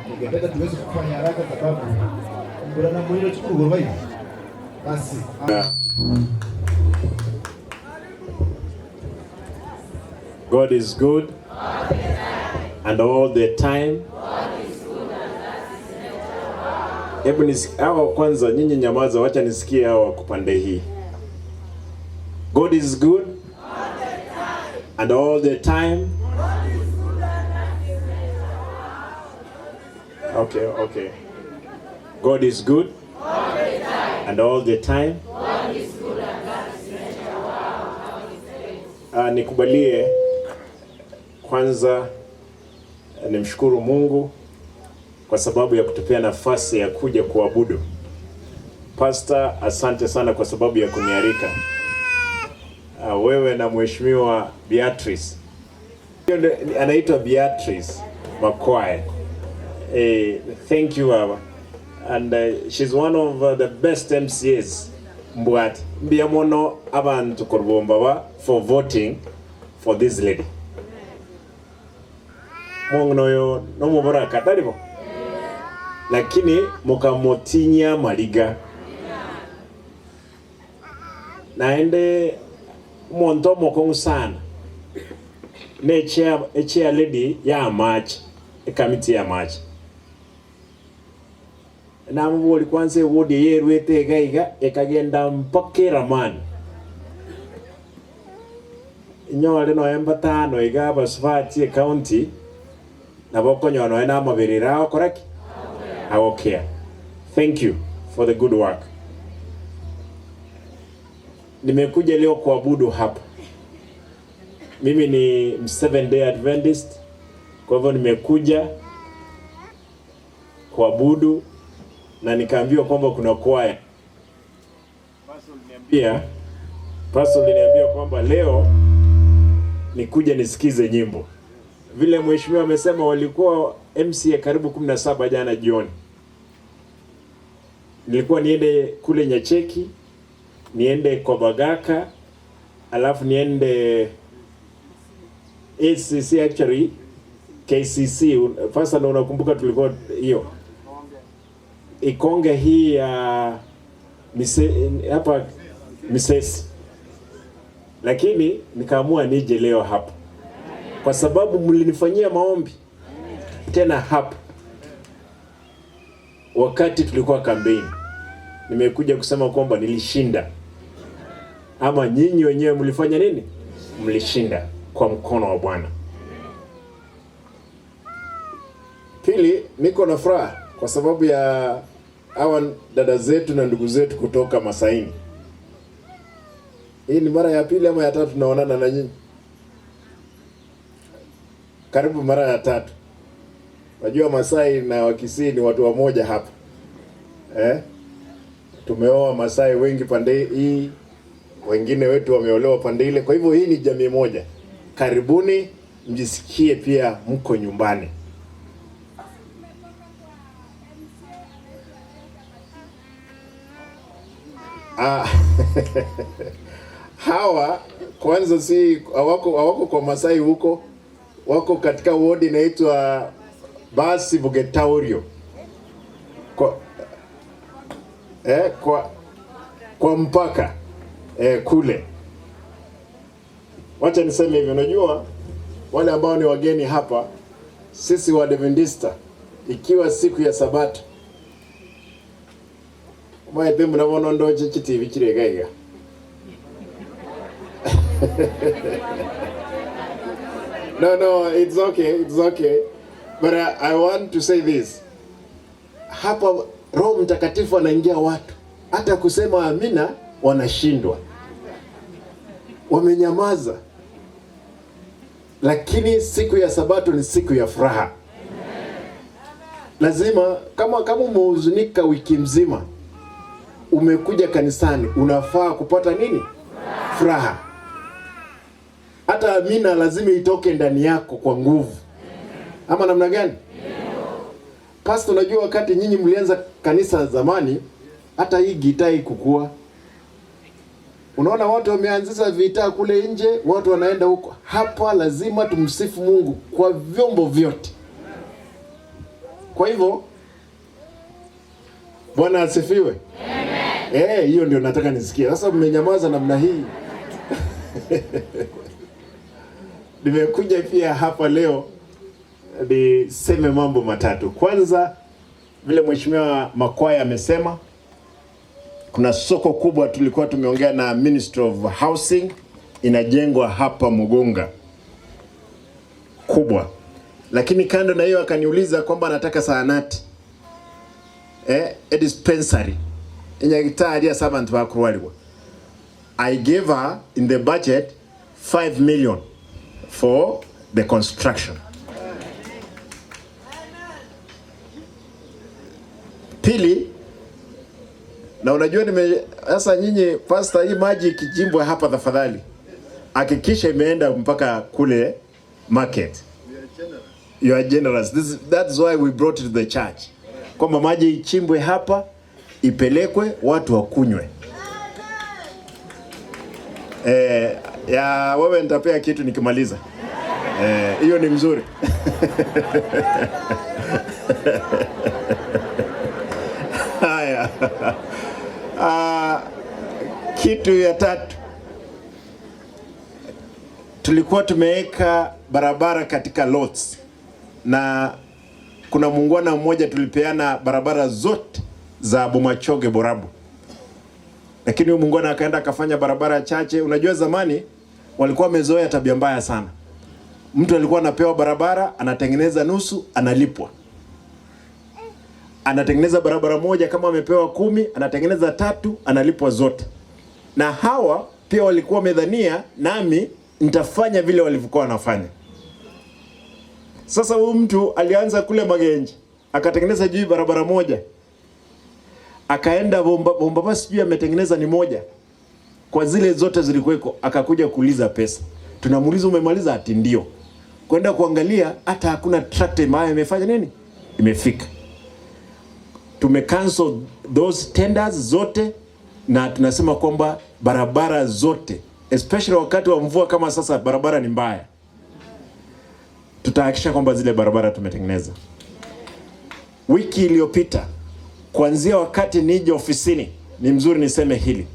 Ningependa tuweze kufanya haraka sababu kuna mwilo chukuru basi. God is good and all the time. Hebu hawa kwanza, nyinyi nyamaza, wacha nisikie hawa kupande hii. God is good and all the time. Okay, okay. God is good and all the time. Nikubalie kwanza nimshukuru Mungu kwa sababu ya kutupea nafasi ya kuja kuabudu. Pastor, asante sana kwa sababu ya kunialika. Wewe na Mheshimiwa Beatrice. Anaitwa Beatrice Makwae. Thank you, Baba. And she's one of the best MCAs Mbwati. Mbiamono abantu korbombaba for voting for this lady. Mwong'ono no mubora kataribo. Lakini mukamotinya maliga. Naende umuntu omokong'u sana ne chair lady ya amache ekamiti ya amache namubori kwanza ewodi yerwete iga iga ekagenda mpaka eramani inyore noe mbatano iga abasubati ecounty nabo okonyora noe na amabere agokora ki agokea. Thank you for the good work. Nimekuja leo kuabudu hapa. Mimi ni Seventh Day Adventist, kwa hivyo nimekuja kuabudu na nikaambiwa kwamba kuna kwaya. Pastor aliniambia kwamba leo nikuja nisikize nyimbo. Vile mheshimiwa amesema walikuwa MCA karibu 17 jana jioni. Nilikuwa niende kule Nyacheki, niende kwa Bagaka, alafu niende ACC, actually KCC. First na unakumbuka tulikuwa hiyo Ikonge hii ya hapa Misesi, lakini nikaamua nije leo hapa kwa sababu mlinifanyia maombi tena hapa wakati tulikuwa kampeni. Nimekuja kusema kwamba nilishinda, ama nyinyi wenyewe mlifanya nini? Mlishinda kwa mkono wa Bwana. Pili, niko na furaha kwa sababu ya hawa dada zetu na ndugu zetu kutoka Masaini. Hii ni mara ya pili ama ya tatu tunaonana na nyinyi? Karibu mara ya tatu. Najua Masai na Wakisii ni watu wamoja hapa. Tumeoa Masai wengi pande hii, wengine wetu wameolewa pande ile. Kwa hivyo hii ni jamii moja. Karibuni, mjisikie pia mko nyumbani. Hawa kwanza si hawako kwa Masai huko, wako katika ward inaitwa Basi Bugetaurio kwa mpaka kule. Wacha niseme hivi, unajua wale ambao ni wageni hapa, sisi wa Adventista ikiwa siku ya Sabato mwaete mnabono ndoche chitibi chiregaiga. No, it's okay, it's okay. But I want to say this. Hapa Roho Mtakatifu anaingia watu, hata kusema amina wanashindwa, wamenyamaza. Lakini siku ya Sabato ni siku ya furaha. Lazima kama umehuzunika wiki mzima, umekuja kanisani, unafaa kupata nini? Furaha. Hata amina lazima itoke ndani yako kwa nguvu. Ama namna gani? Pastor, unajua wakati nyinyi mlianza kanisa zamani, hata hii gitaa ikukua. Unaona watu wameanzisha vita kule nje, watu wanaenda huko. Hapa lazima tumsifu Mungu kwa vyombo vyote. Kwa hivyo Bwana asifiwe. Amen. Hiyo ndio nataka nisikie. Sasa mmenyamaza namna hii. Nimekuja pia hapa leo niseme mambo matatu. Kwanza, vile Mheshimiwa Makwaya amesema, kuna soko kubwa tulikuwa tumeongea na Ministry of Housing inajengwa hapa Mugunga kubwa. Lakini kando na hiyo akaniuliza kwamba anataka zahanati. A dispensary. Enyagitari ya servant bakurwaliwa. I gave her in the budget 5 million for the construction. Pili, na unajua nime sasa nyinyi pastor, hii maji ikichimbwa hapa tafadhali hakikisha imeenda mpaka kule market. You are generous. That's why we brought it to the church. Kwamba maji ichimbwe hapa ipelekwe watu wakunywe. Ya wewe nitapea kitu nikimaliza. Hiyo ni mzuri. Haya. Kitu ya tatu, tulikuwa tumeweka barabara katika lots, na kuna muungwana mmoja tulipeana barabara zote za Bomachoge Borabu, lakini huyu muungwana akaenda akafanya barabara chache. Unajua zamani walikuwa wamezoea tabia mbaya sana. Mtu alikuwa anapewa barabara, anatengeneza nusu, analipwa. Anatengeneza barabara moja, kama amepewa 10, anatengeneza 3, analipwa zote. Na hawa pia walikuwa wamedhania nami nitafanya vile walivyokuwa wanafanya. Sasa huyu mtu alianza kule Magenji, akatengeneza juu barabara moja. Akaenda Bomba sijui ametengeneza ni moja. Kwa zile zote zilikuweko, akakuja kuuliza pesa. Tunamuuliza umemaliza? Ati ndio. Kwenda kuangalia hata hakuna tractor ambayo imefanya nini? Imefika. Tumecancel those tenders zote, na tunasema kwamba barabara zote, especially wakati wa mvua kama sasa barabara ni mbaya, tutahakikisha kwamba zile barabara tumetengeneza. Wiki iliyopita kuanzia wakati nije ofisini, ni mzuri niseme hili,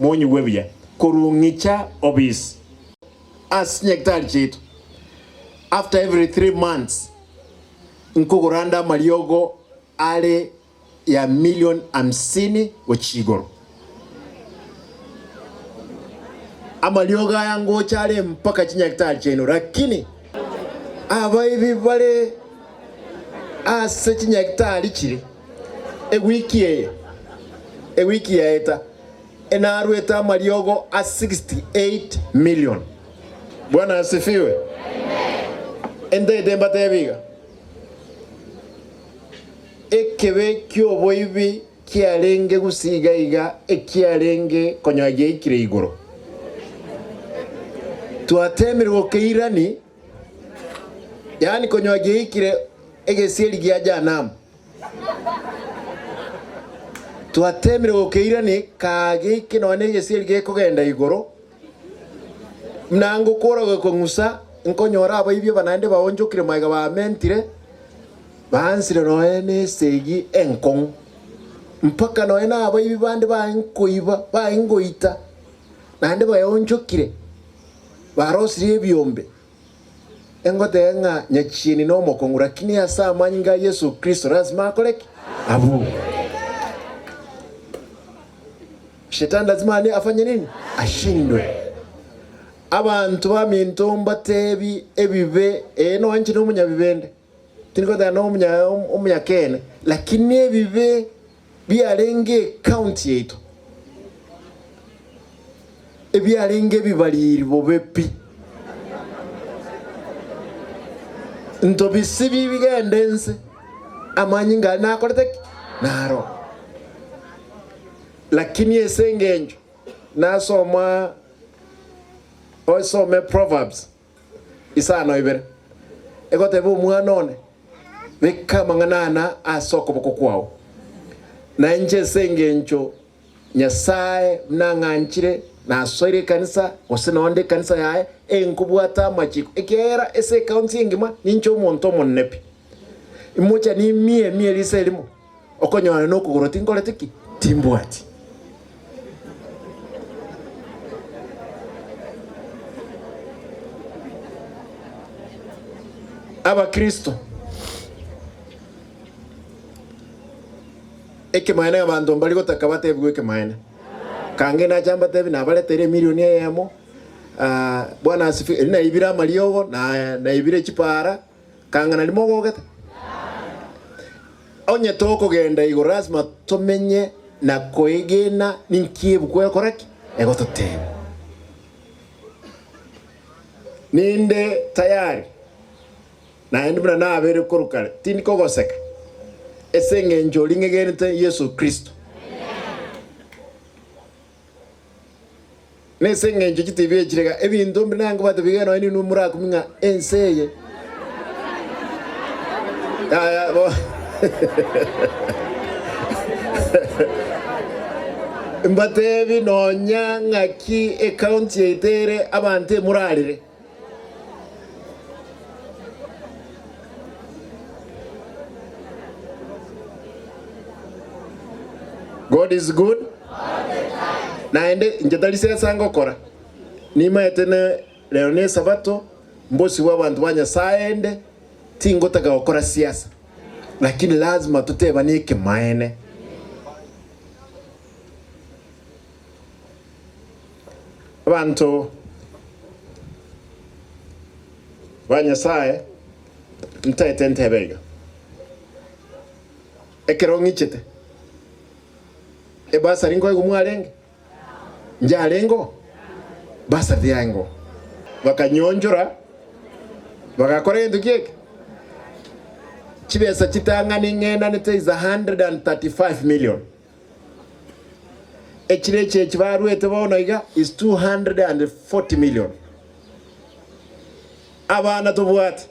Monyi webia kurungicha obis as nyektari chetu after every 3 months nkuguranda maliogo ale ya 50,000,000 wachigoro amaliogo yango chale mpaka chinyakitari chenu, lakini abaibi bale ase chinyakitari chiri ewiki eye ewiki yaeta enarweta amaliogo a 68 million. Bwana asifiwe. Ende demba tebiga ekebe kyoboibi kiarenge gusiga iga ekiarenge konyagia ikire igoro twatemirwo keirani, yani konyagia ikire egesieri gia janamu twatemirwo keirani kage kinone egesieri gekogenda igoro mnango koroga kong'usa nkonyora abaibio banande baonjokire maiga bamentire bansire noe nesegi enkong mpaka noe na abaibi bande baenkoiba baengoita nande baonjokire barosirie ebiombe engote ng'a nyachini no mokongu, lakini asa amanyinga Yesu Kristo lazima akoreke abu shetani lazima afanye nini? Ashindwe. Abantu baminto mbatebi ebibe eno anchi no munyabibende tiniko no umunyakene, lakini ebibe byarenge county yetu ebyarenge bibaliri bobepi ntobisibi bigendense amanyinga nakorete naro, lakini esengenjo nasoma osome Proverbs isano ibere egoteba omwana one Beka amang'ana ana ase okoboko kwao. Na inche ase engencho Nyasae buna ang'anchire, nasoire ekanisa, gose nonde ekanisa yaye, enkobwata amachiko, ekiagera ase ecounty engima ninche omonto omonene pi. Imocha nimie emie risa erimo, okonyora nokogoro tinkoreti ki? Timbwati. Abakristo, ekemaene abanto mbari gotaka batebigwe ekemaene. Kange nacha mbatebi nabareteire emilioni eyemo, ah, Bwana asifiwe, eri naibire amariogo, na naibire chipara, kanga nari mogogete. Onye tokogenda igoro lasima tomenye na koegena ninki ebuku egokora ki? Egototebia. Ninde tayari, naende buna nabeire korwa kare, tindi kogoseka, ase engencho oria ng'egenete Yeso Kristo. Nese engencho chitibi echire iga, ebinto mbire nankobwate biga nonya ninwe morakumie ng'a ense eye. Yaya bo mbatebi nonya ng'aki ecounty yaito ere abanto emorarere. God is good naende inche tari sesa ngokora, nimaete ne rero ne esabato, mbosibwe abanto ba Nyasaye ende, tingotaka gokora siasa, lakini lazima totebane ekemaene. Abanto ba Nyasaye ntaete ntebe iga, ekero ng'ichete ebasari nkoigwa mwarenge? Njarenge oo? Basari tiyarenge oo. Bakanyionchora, bagakora egento ki eke? Chibesa chitang'ani ng'endanete is 135 million. Echire echi echi baruete bono iga is 240 million. Abana tobwate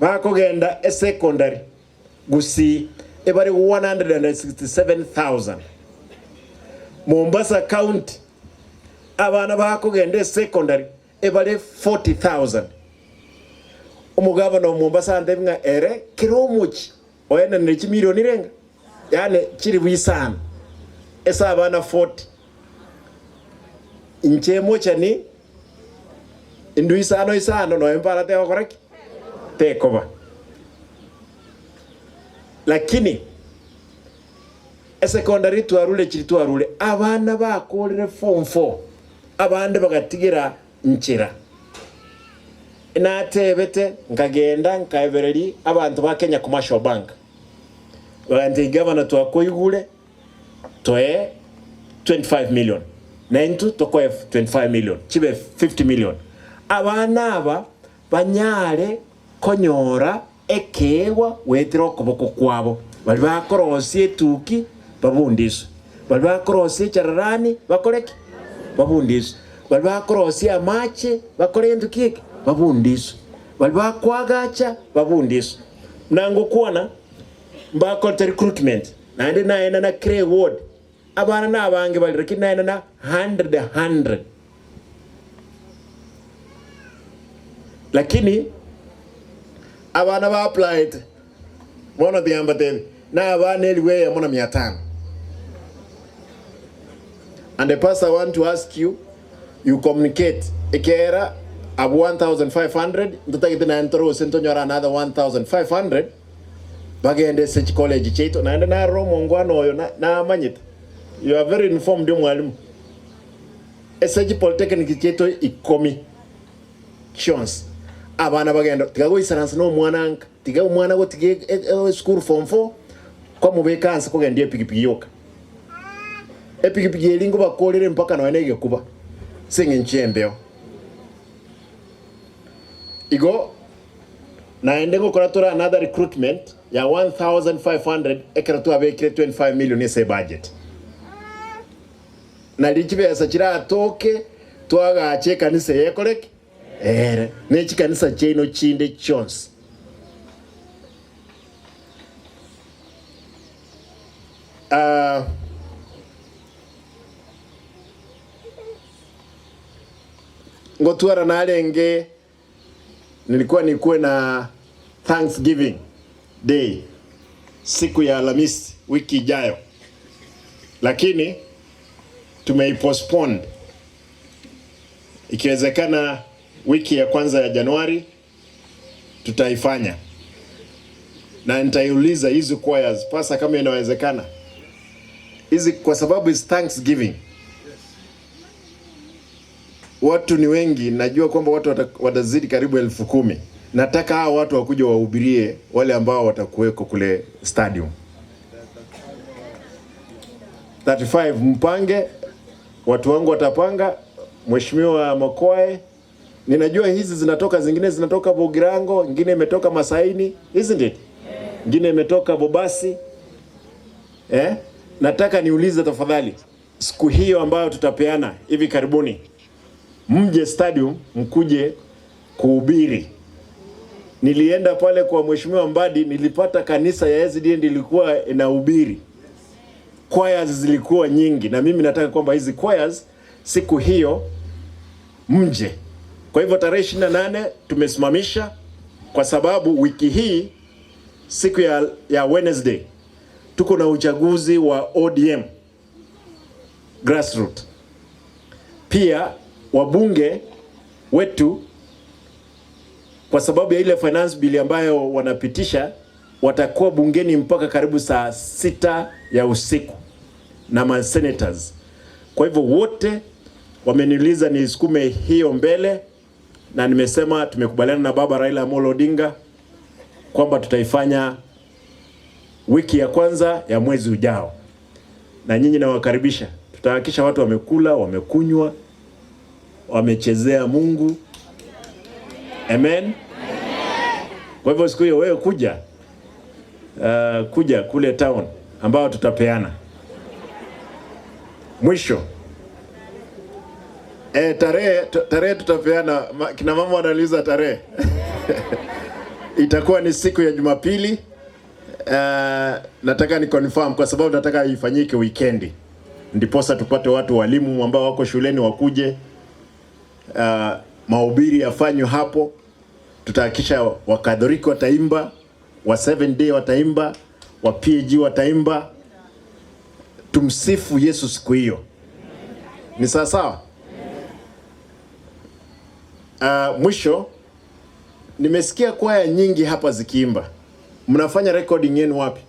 bakogenda esecondary Gusii ebare 167,000. Mombasa County abana bakogenda esecondary ebare 40,000. Omogabana o Mombasa antebi ng'a ere kera omochie oenanire chimilioni renga? Yaani chilifu isano ase abana 40. Inche emochani indwe isano isano nonya mpara tegokora ki? Tekoba. Lakini esecondary twarure chiri twarure abana bakorire form four abande bagatigera nchera. Natebete nkagenda nkaebereria abanto ba Kenya Commercial Bank bagantebia gavana twakoigure toe 25 million na intwe tokoe 25 million chibe 50 million abana aba banyare konyora ekeegwa goetera okoboko kwabo, baria bakorosia etuki babundiswe, baria bakorosia echararani bakore ki? Babundiswe, baria bakorosia amache bakore gento ki eke? Babundiswe, baria bakoagacha babundiswe. Buna ngokwana, mbakorete recruitment, naende naenda na kera eward, abana nabange bare lakini naenda na hundred hundred. Lakini abana ba applied bono tiga mbatebi na abana elifu eyemo na mia tano and the pastor I want to ask you you communicate ekiagera abwo 1500 ntotagete naende tore gose ntonyore another 1500 bagende ase chicollege chiaito naende narora omongwana oyo namanyete you are very informed omwalimu ase chipolytechnic chiaito ikomi chionsi abana bagenda tiga goisaransa na omwana nka, tiga omwana gotiga esukuru form four, kwamobeka anse kogendia epigipigi yoka. Epigipigi eria ngobakorere mpaka nonya na egekuba ase eng'encho y'embeo. Igo naende ngokora tore another recruitment ya 1500 ekero twabekire 25 million ase ebudget. Nario chibesa chiratoke twagache ekanisa eye ekore ki? Ere, ne chikanisa chiaino chinde chionsi. Ngotwara narenge nilikuwa nikuwe na Thanksgiving Day siku ya Alhamisi wiki ijayo, lakini tumeipostpone, ikiwezekana wiki ya kwanza ya Januari tutaifanya, na nitaiuliza hizi choirs pasa kama inawezekana hizi, kwa sababu is Thanksgiving, watu ni wengi, najua kwamba watu watazidi karibu 10,000. Nataka hao watu wakuja wahubirie wale ambao watakuweko kule stadium. 35 mpange, watu wangu watapanga. Mheshimiwa Makoe, ninajua hizi zinatoka, zingine zinatoka Bogirango, ingine imetoka Masaini, isn't it? Ingine imetoka Bobasi. Eh? Nataka niulize tafadhali, siku hiyo ambayo tutapeana hivi karibuni, mje stadium mkuje kuhubiri. Nilienda pale kwa Mheshimiwa Mbadi, nilipata kanisa ya SDA ilikuwa inahubiri, choirs zilikuwa nyingi, na mimi nataka kwamba hizi choirs siku hiyo mje. Kwa hivyo tarehe 28 tumesimamisha kwa sababu wiki hii siku ya Wednesday tuko na uchaguzi wa ODM grassroots. Pia wabunge wetu kwa sababu ya ile finance bill ambayo wanapitisha watakuwa bungeni mpaka karibu saa 6 ya usiku na ma senators. Kwa hivyo wote wameniuliza nisukume hiyo mbele, na nimesema tumekubaliana na baba Raila Amolo Odinga kwamba tutaifanya wiki ya kwanza ya mwezi ujao, na nyinyi nawakaribisha. Tutahakikisha watu wamekula, wamekunywa, wamechezea Mungu. Amen. Kwa hivyo siku hiyo wewe kuja kule town ambao tutapeana. Mwisho tarehe tutapeana. Kina mama wanauliza tarehe. Itakuwa ni siku ya Jumapili. Nataka ni confirm kwa sababu nataka ifanyike weekendi, ndiposa tupate watu walimu ambao wako shuleni wakuje, mahubiri yafanywe hapo. Tutahakikisha Wakatholiki wataimba, wa Seven Day wataimba, wa PAG wataimba. Tumsifu Yesu siku hiyo. Ni sawa sawa? Mwisho, nimesikia kwaya nyingi hapa zikiimba. Mnafanya recording yenu wapi?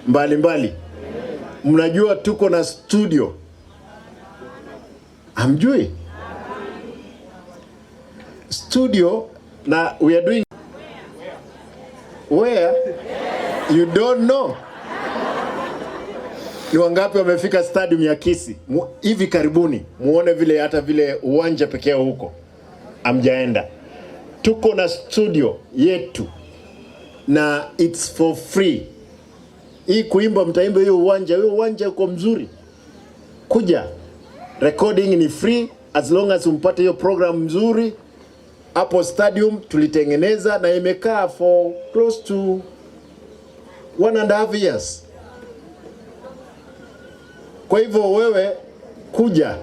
Mbali mbali. Mnajua tuko na studio? Hamjui? Studio na we are doing where? You don't know? Ni wangapi wamefika stadium ya Kisii hivi karibuni? Muone vile hata vile uwanja pekee huko hamjaenda. Tuko na studio yetu na it's for free. Hii kuimba mtaimba hiyo uwanja, hiyo uwanja uko mzuri. Kuja. Recording ni free as long as umpate hiyo program mzuri. Hapo stadium tulitengeneza na imekaa for close to 1.5 years. Kwa hivyo wewe kuja,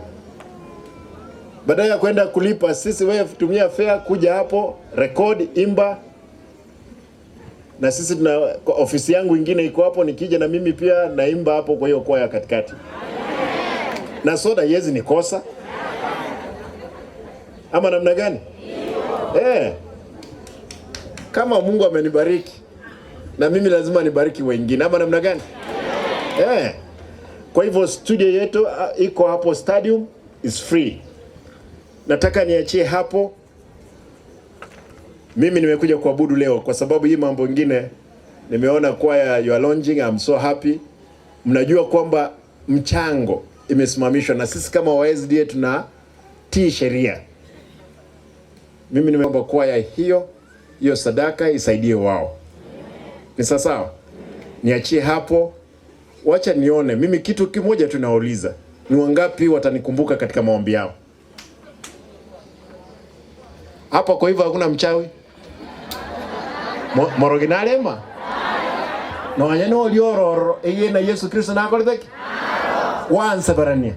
badala ya kwenda kulipa sisi, wewe tumia fare kuja hapo, record, imba. Na sisi tuna ofisi yangu ingine iko hapo, nikija na mimi pia naimba hapo kwa hiyo kwaya katikati. Na soda yezi ni kosa ama namna gani? Kama Mungu amenibariki na mimi lazima nibariki wengine ama namna gani? Kwa hivyo studio yetu iko hapo stadium, is free. Nataka niachie hapo. Mimi nimekuja kuabudu leo kwa sababu hii mambo ingine nimeona kwaya you are launching, I'm so happy. Mnajua kwamba mchango imesimamishwa na sisi kama wa SDA tunatii sheria. Mimi nimeomba kwaya hiyo sadaka isaidie wao. Ni sawa sawa? Niachie hapo. Wacha nione. Mimi kitu kimoja tu nauliza. Ni wangapi watanikumbuka katika maombi yao? Hapa kwa hivyo hakuna mchawi. Moroginalema. No anyano oliororo eye na Yesu Kristo nakoreteki. Wansa barania.